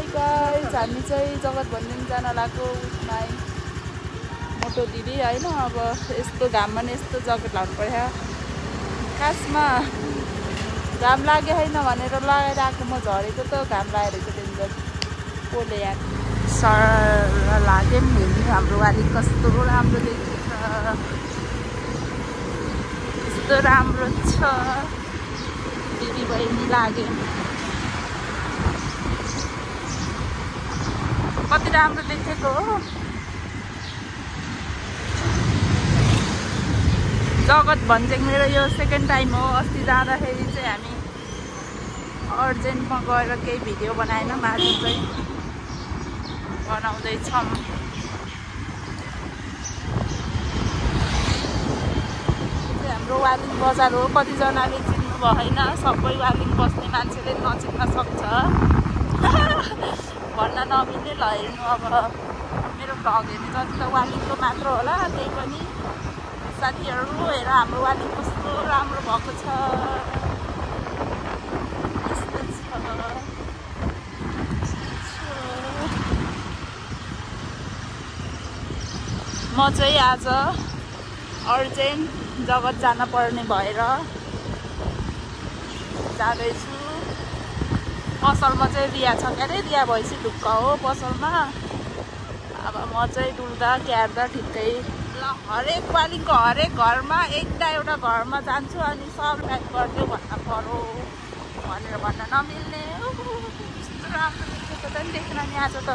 High guys, हामी चाहिँ जगत भन्दिन जान लागेको उसमा मोटो दिदी हैन। अब यस्तो घाममा नि यस्तो ज्याकेट लाउनु पर्यो। खासमा घाम लाग्यो हैन भनेर लगाएर आएको, म झरेको त घाम लागेर चाहिँ डेन्जर पोले यार सर लाग्यो नि। हाम्रो वाली कस्तो राम्रो देखिन्छ, कस्तो राम्रो छ दिदी बहिनी लाग्यो। कति राम्रो देखेको हो। जगत भन्छ मेरो यो सेकेन्ड टाइम हो। अस्ति जाँदाखेरि चाहिँ हामी अर्जेन्टमा गएर केही भिडियो बनाएनौँ, आज चाहिँ बनाउँदैछौँ। हाम्रो वालिङ बजार हो। कतिजनाले चिन्नु भएन, सबै वालिङ बस्ने मान्छेले नचिन्न सक्छ। भन्न नमिल्ने ल हेर्नु। अब मेरो भ्लग हेर्ने जति त वालिङको मात्र होला, त्यही पनि साथीहरू हेर हाम्रो वालिङ कस्तो राम्रो भएको छ। म चाहिँ आज अर्जेन्ट जगत जान पर्ने भएर जाँदैछु। पसलमा चाहिँ रिया छ क्यारे, रिया भएपछि ढुक्क हो पसलमा। अब म चाहिँ डुल्दा क्यार्दा ठिक्कै ल हरेक वालिङको हरेक घरमा एउटा घरमा जान्छु अनि सब लाइक गरिदियो भन्न पर्यो भनेर भन्न नमिल्ने। कस्तो राम्रो देखेको त नि, देखेन नि आज त।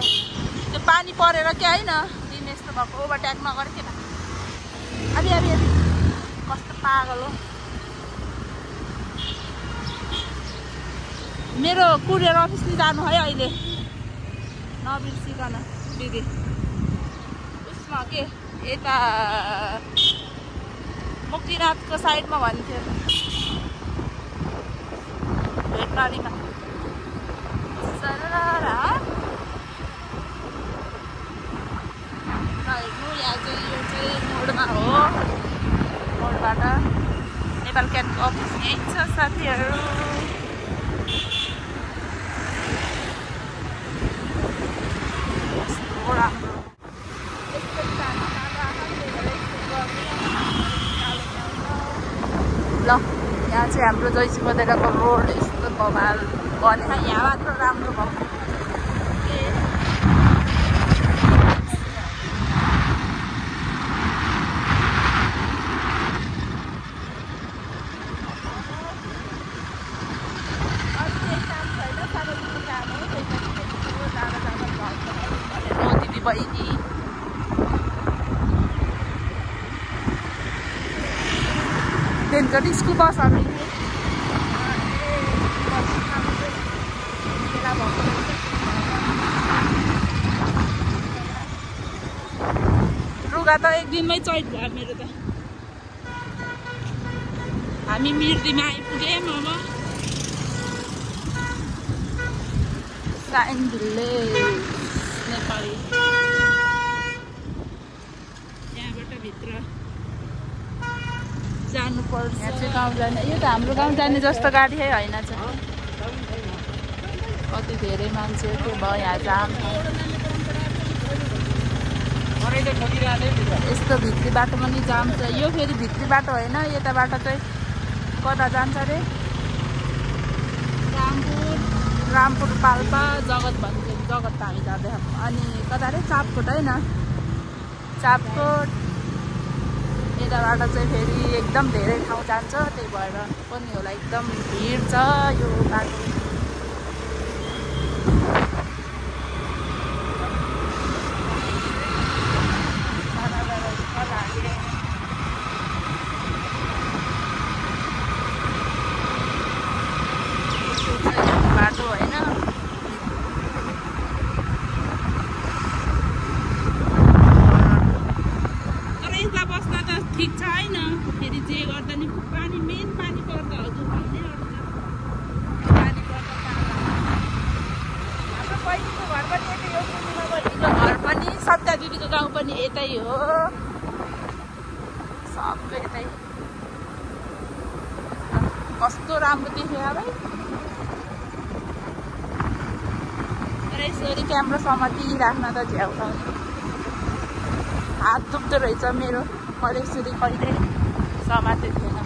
त्यो पानी परेर क्या होइन दिन यस्तो भएको, ओभरट्याक नगर के अबि अबि अबि कस्तो पागल हो। मेरो कुरियर अफिसले जानु है अहिले, नबिर्सिकन दिदी। उसमा के यता मुक्तिनाथको साइडमा भन्थ्यो, भेटनरीमा। सररा हेर्नु, यहाँ चाहिँ यो चाहिँ मोडमा हो। मोडबाट नेपाल क्याटको अफिस यहीँ छ साथीहरू। राम्रो ल यहाँ चाहिँ हाम्रो जैसी बदेराको रोड यस्तो बवाल भने यहाँ मात्र राम्रो भएको। दिदी बहिनी त्यहाँदेखि स्कुल बसहरू लुगा त एक दिनमै चैत भयो मेरो त। हामी मिर्दीमा आइपुग्यौँ। अब साइन भिलेज नेपाली, त्यहाँबाट भित्र जानुपर्छ। यहाँ चाहिँ गाउँ जाने, यो त हाम्रो गाउँ जाने जस्तो गाडी होइन चाहिँ। कति धेरै मान्छे के भयो यहाँ जाम। यस्तो भित्री बाटोमा नि जाम छ। यो फेरि भित्री बाटो होइन, यता बाटो चाहिँ कता जान्छ अरे, रामपुर पाल्पा जगत भन्छ। जगत त हामी जाँदैछौँ। अनि कता अरे चापकोट होइन, चापकोट। यताबाट चाहिँ फेरि एकदम धेरै ठाउँ जान्छ, त्यही भएर पनि होला एकदम भिड छ यो बाटो। बाटो होइन, तर यसमा बस्न त ठिक छ होइन। फेरि जे गर्दा नि पानी मेन पानी पर्दा हजुर भन्ने पानी पर्दा हाम्रो बहिनीको घर पनि यतै हो, पूर्णिमा बहिनीको घर पनि, सत्या दिदीको गाउँ पनि यतै हो, सबै यतै। कस्तो राम्रो देख्यो भाइ। तर यसरी क्यामेरा समाति राख्न त झ्याउलाउने हात दुख्दो रहेछ मेरो मैले यसरी कहिले समातेको थिएन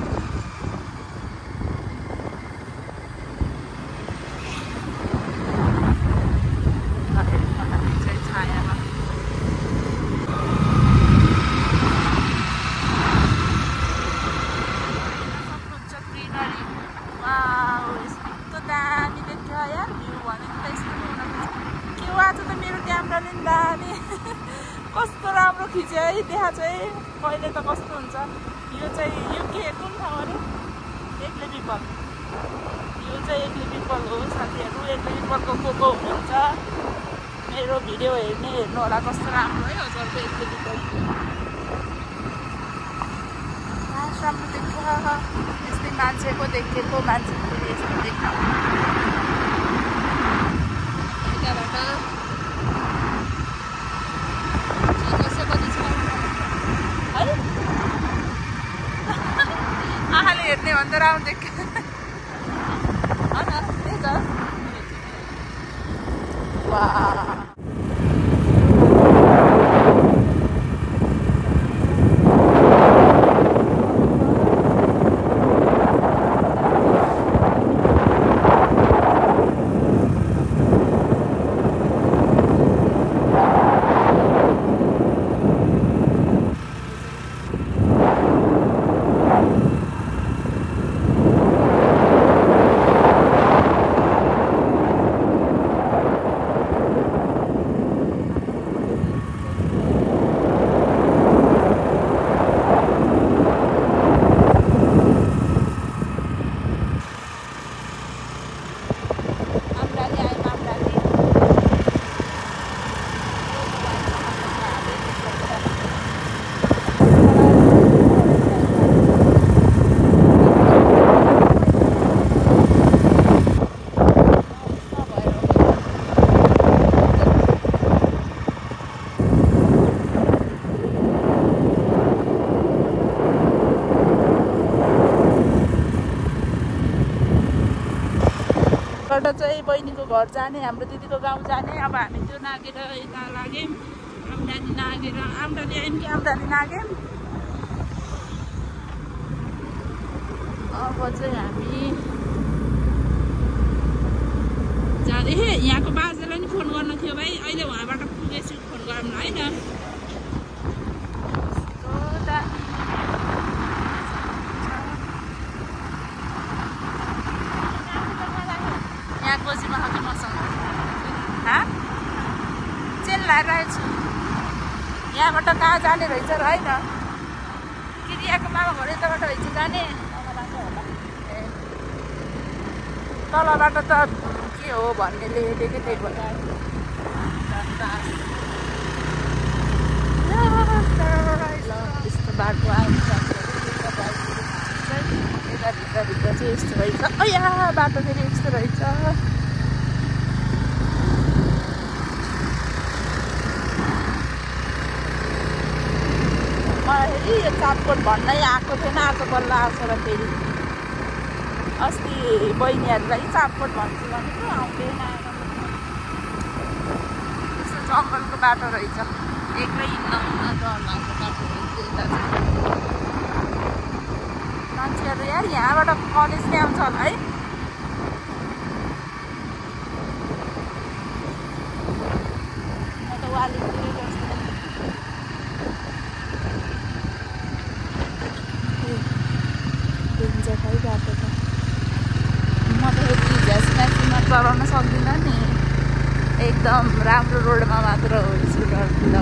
कस्तो राम्रो खिच्यो है त्यहाँ चाहिँ कहिले त कस्तो हुन्छ यो चाहिँ यो के कुन ठाउँ अरे एक्ले पिपल यो चाहिँ एक्ले पिपल हो साथीहरू एक्ले पिपलको को हुनुहुन्छ मेरो भिडियो हेर्नु होला कस्तो राम्रो है हजुरको एक्ले पिपल राम्रो देख्छ यस्तै मान्छेको देखेको मान्छे फेरि यस्तो देख्न यताबाट आँखाले हेर्ने भन्दा राम्रो देख्छ त्यही त वाह चाहिँ बहिनीको घर जाने हाम्रो दिदीको गाउँ जाने अब हामी त्यो नागेर यता लाग्यौँ आम्दानी नागेर आम्दानी आयौँ कि आम्दानी नाग्यौँ अब चाहिँ हामी जाँदै यहाँको बाजेलाई नि फोन गर्नु थियो भाइ अहिले उहाँबाट पुगेछु फोन गरौँ न है गोजीमा खालि मसँग चेन लगाइरहेको छु यहाँबाट कहाँ जाने रहेछ र होइन किरियाको मामा घर यताबाट रहेछ जाने तलबाट त के हो भन्ने लेखेको त्यही भएर यस्तो बाटो आउँछ भित्र चाहिँ यस्तो रहेछ यहाँ बाटो फेरि यस्तो रहेछ मलाई फेरि यो चापकोट भन्नै आएको थिएन आज बल्ल आउँछ र फेरि अस्ति बहिनीहरूलाई चापकोट भन्छु भनेको आउँदैन यस्तो जङ्गलको बाटो रहेछ एक्लै हिँड्न डर लाग्दो बाटो रहेछ यता चाहिँ मान्छेहरू यार यहाँबाट कलेज नै आउँछ होला है म त वालितिर जस्तो हुन्छ खै बाटो त म त झ्यासम्यासीमा चलाउन सक्दिनँ नि एकदम राम्रो रोडमा मात्र हो स्कुटरतिर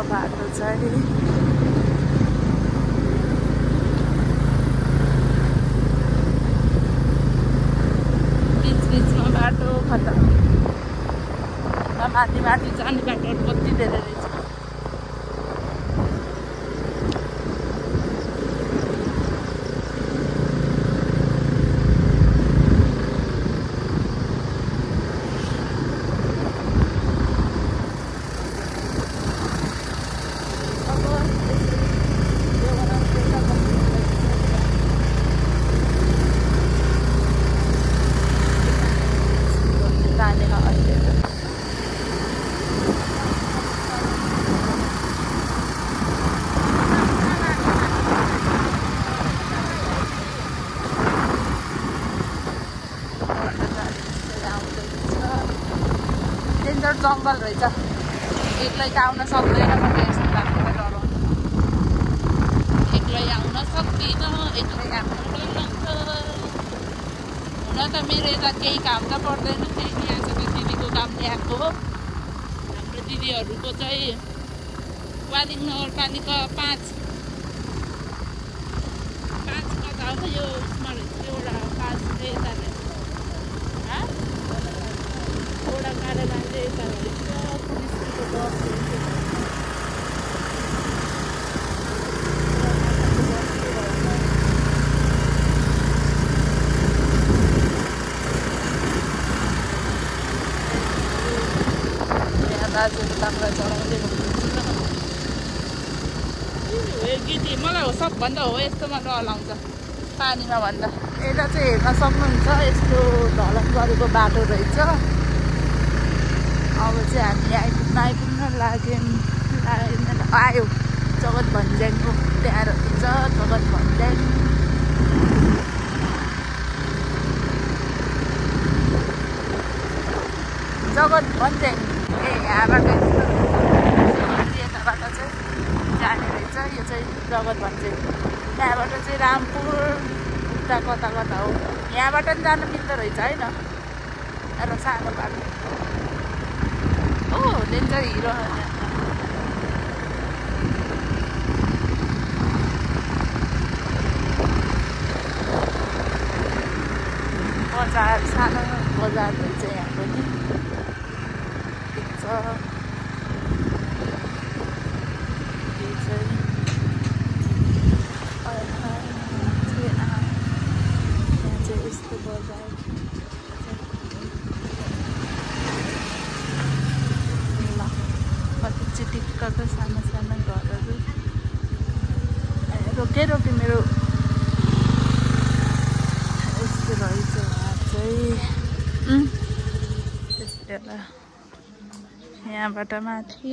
बाटो चाहिँ बीच बीचमा बाटो खतम माथि माथि जाने बाटोहरू कति धेरै रहेछ। जङ्गल रहेछ, एक्लै त आउन सक्दैन म त यस्तो बाटोमा डराउनु। एक्लै आउन सक्दिनँ, एक्लै आउन डर लाग्छ। हुन त मेरो यता केही काम त पर्दैन, त्यही यहाँ चाहिँ दिदीको काम ल्याएको हो। हाम्रो दिदीहरूको चाहिँ वालिङ नगरपालिका 5 कता हो यो उसमा रहेछ, एउटा 5 यता रहेछ, वडा कार्यालय यता रहेछ, पुलिसको बस रहेछ। यहाँ दाजुले कामलाई चलाउँदै हुनुहुन्छ। गीती मलाई हो सबभन्दा हो यस्तोमा डर लाग्छ पानीमा भन्दा। यता चाहिँ हेर्न सक्नुहुन्छ यस्तो ढलन गरेको बाटो रहेछ। अब चाहिँ हामी आइपुग्न लाग्यौँ। आयो जगत भन्ज्याङको त्यहाँ रहेछ जगत भन्ज्याङ। जगत भन्ज्याङ यहाँबाट यताबाट चाहिँ जाने रहेछ। यो चाहिँ जगत भन्ज्याङ, त्यहाँबाट चाहिँ रामपुर उता कता कता हो। यहाँबाट पनि जानु मिल्दो रहेछ होइन, र सानो बाटो। डेन्जर हिरो बजार, सानो बजार रहेछ यहाँ पनि देख्छ। यो चाहिँ यहाँ चाहिँ यस्तो बजार चिटिक्कको सानो सानो घरहरू रोके मेरो यस्तो रहेछ। यहाँ चाहिँ त्यस्तै होला। यहाँबाट माथि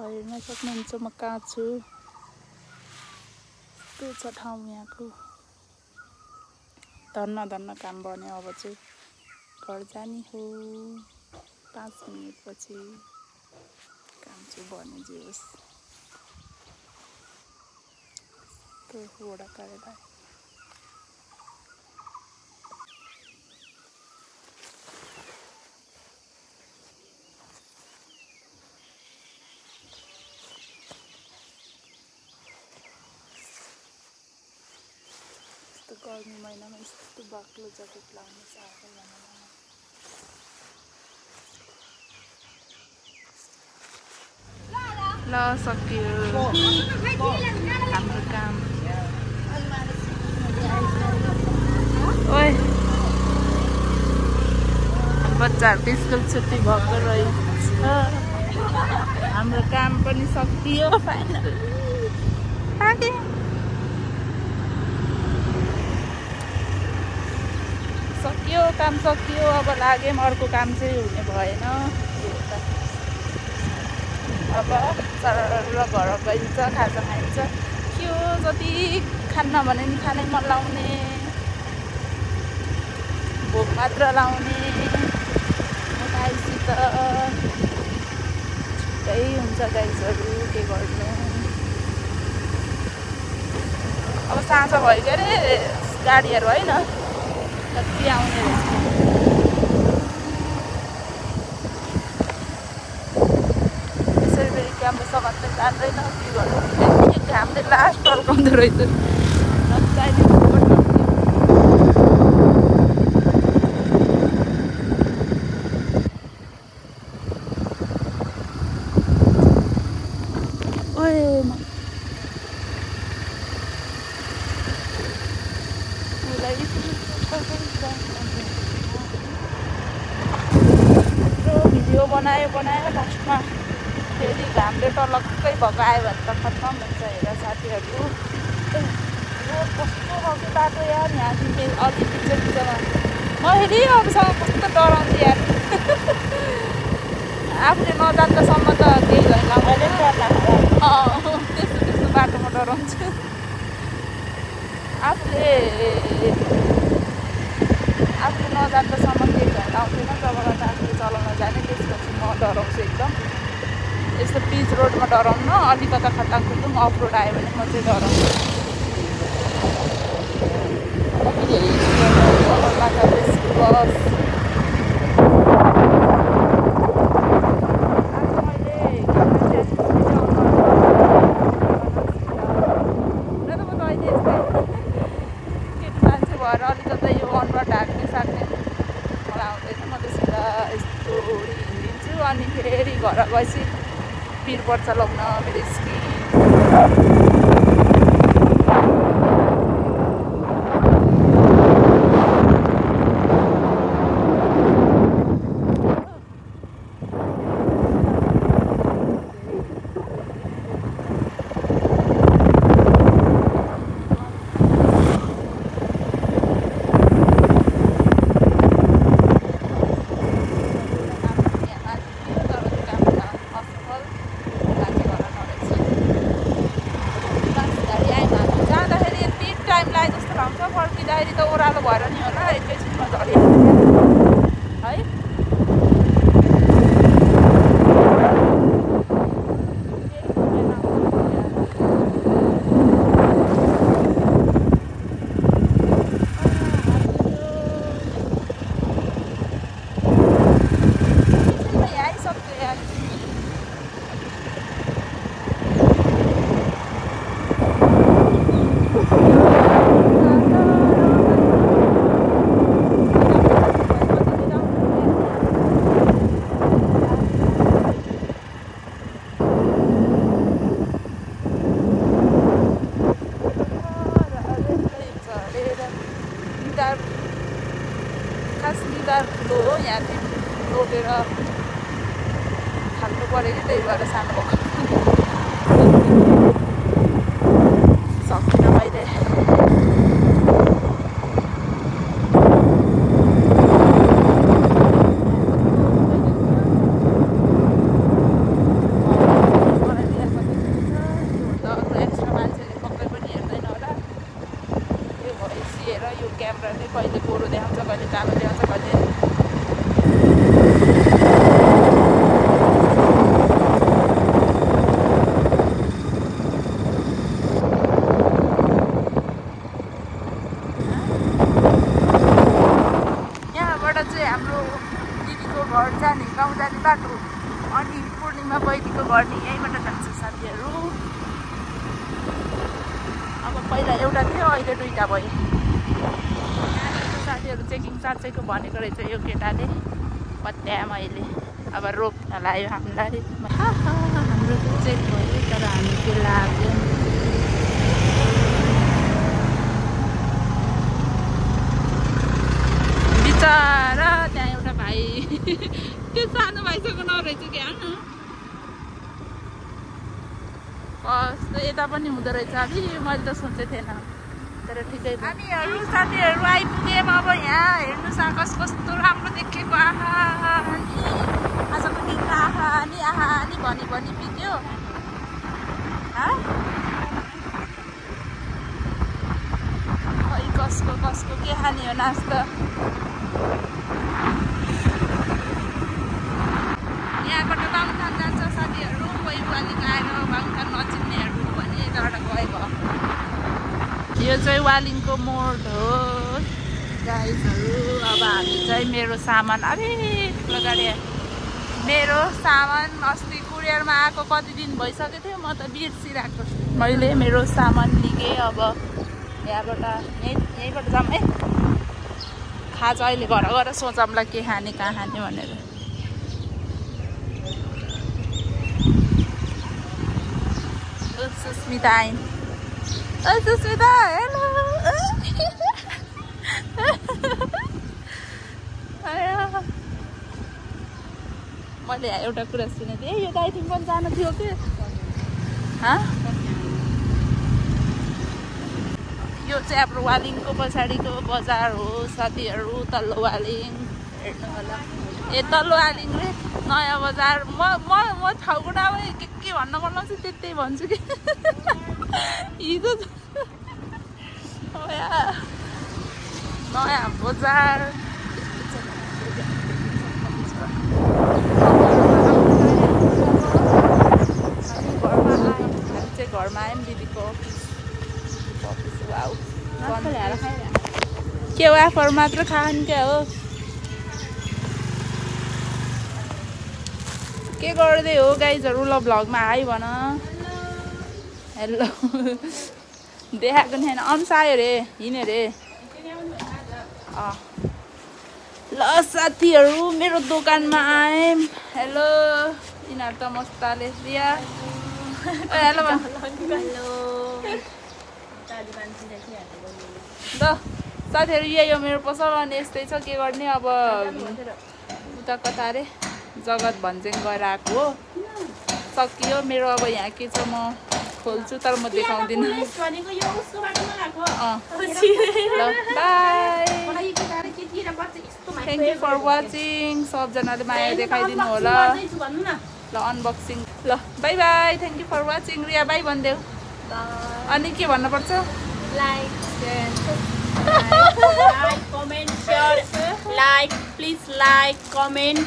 हेर्न सक्नुहुन्छ म कहाँ छु। यस्तो छ ठाउँ यहाँको। धन्न काम बन्यो। अब चाहिँ घर जाने हो। 5 मिनटपछि काम चाहिँ बन्यो जे होस्। वडा कार्यालय गर्मी महिनामा यस्तो बाक्लो ज्याकेट लाउनु साह्रै ल सक्यो हाम्रो काम। ओए बच्चाहरूको स्कुल छुट्टी भएको रहेछ। हाम्रो काम पनि सकियो फाइनल। सकियो काम सकियो। अब लाग्यो अर्को काम चाहिँ हुने भएन। अब सर घर गइन्छ, खाजा खाइन्छ। के हो जति खान्न भने नि खानै मन लाउने, भोक मात्र लाउने। गाईसित त्यही हुन्छ गाईहरू, के गर्नु। अब साँझ भइगयो अरे गाडीहरू होइन कति आउने रहेछ। यसरी फेरि क्याम्पस मात्रै जान्दैन, के गर्नु। घामले लास्ट टल्काउँदो रहेछ भिडियो बनायो लास्टमा फेरि घामले टलक्कै भएको आयो भने त खत्तम हुन्छ हेर साथीहरू रोड कस्तो खालको बाटो यार यहाँदेखि अघि बिचमा म फेरि अरूसँग कस्तो डराउँछु यार आफूले नजान्दासम्म त केही छैन त्यस्तो बाटोमा डराउँछु आफूले नजान्दासम्म केही छैन आउँदैन जब आफूले चलाउन जाने त्यसपछि म डराउँछु एकदम यस्तो पिच रोडमा डराउनु अलिकता खटाङ खुट्टुङ अफ रोड आयो भने म चाहिँ डराउँछु मान्छे भएर अलिकता यो अनुहार ढाक्ने साक्ने मलाई आउँदैन म त सिधा यस्तो हिँडिदिन्छु अनि फेरि घर गएपछि पिर पर्छ लाउन मेरो स्किन फर्किँदाखेरि त ओह्रालो भएर नि होला एकैछिनमा झरिहाल्छ है खास निदार ठुलो हो यहाँदेखि रोपेर खाल्नु पऱ्यो कि त्यही भएर सानो भएको सक्दिनँ मैले एक्स्ट्रा मान्छेले पक्कै पनि हेर्दैन होला यो भइसिएर यो क्यामेराले कहिले गोरो देखाउँछ कहिले कालो देखाउँछ कहिले यहाँबाट चाहिँ हाम्रो दिदीको घर जाने गाउँ जाने बाटो अनि पूर्णिमा बहिनीको घर नि यहीँबाट जान्छ साथीहरू अब पहिला एउटा थियो अहिले दुईवटा भयो साथीहरू चेकिङ चार्जेको भनेको रहेछ यो केटाले पत्या मैले अब रोक्न लायो हामीलाई हाम्रो चेक भयो तर हामी के लाग्यो बिचरा त्यहाँ एउटा भाइ त्यो सानो भाइसँग नरहेछ क्या कस्तो यता पनि हुँदो रहेछ अलि मैले त सोचेको थिएन तर ठिकै हामीहरू साथीहरू आइपुग्यौँ अब यहाँ हेर्नुहोस् आकाश कस्तो राम्रो देखेको आहा आजको दिन आहा नि भनी बित्यो खै कसको के खाने हो नास्ता यहाँबाट बाङथान जान्छ साथीहरू कोही वालिङ आएर बाङथान नचिन्नेहरू भने यताबाट गएको यो चाहिँ वालिङको मोड हो गाइजहरू अब हामी चाहिँ मेरो सामान अरे ठुलो गाडी मेरो सामान अस्ति कुरियरमा आएको कति दिन भइसकेको थियो, म त बिर्सिरहेको। मैले मेरो सामान लिएँ। अब यहाँबाट यहीँबाट जाऊँ है। खाजा अहिले घर गएर सोचौँला के खाने कहाँ खाने भनेर। सुस्मिता आइन्। सुस्मिता हेलो। मैले एउटा कुरा सुनेको थिएँ, यो दाइथिङ पनि जानु थियो कि यो चाहिँ हाम्रो वालिङको पछाडिको बजार हो साथीहरू। तल्लो वालिङ हेर्नु होला। ए तल्लो वालिङ रे नयाँ बजार। म ठाउँको नामै के भन्न बनाउँछु त्यही भन्छु कि हिजो नयाँ बजार। घरमा आयौँ दिदीको अफिस। के वाफर मात्र खाने क्या हो? के गर्दै हो गाइजहरू? ल भ्लगमा हाई भन। हेलो देखाएको नि छैन। अंश आयो रे, हिँड्यो रे। ल साथीहरू मेरो दोकानमा आयौँ। हेलो यिनीहरू त मस्ताले। रिया हेलो ल साथीहरू यही हो मेरो पसल। अनि यस्तै छ, के गर्ने अब। उता कता अरे जगत भन्छेङ गएर आएको हो। सकियो मेरो। अब यहाँ के छ म खोल्छु तर म देखाउँदिनँ। ल bye, thank you for watching. सबजनाले माया देखाइदिनु होला। ल अनबक्सिङ। ल bye bye, thank you for watching. Riya bye भनिदेऊ। अनि के भन्नुपर्छ? Like comment share. Like please like comment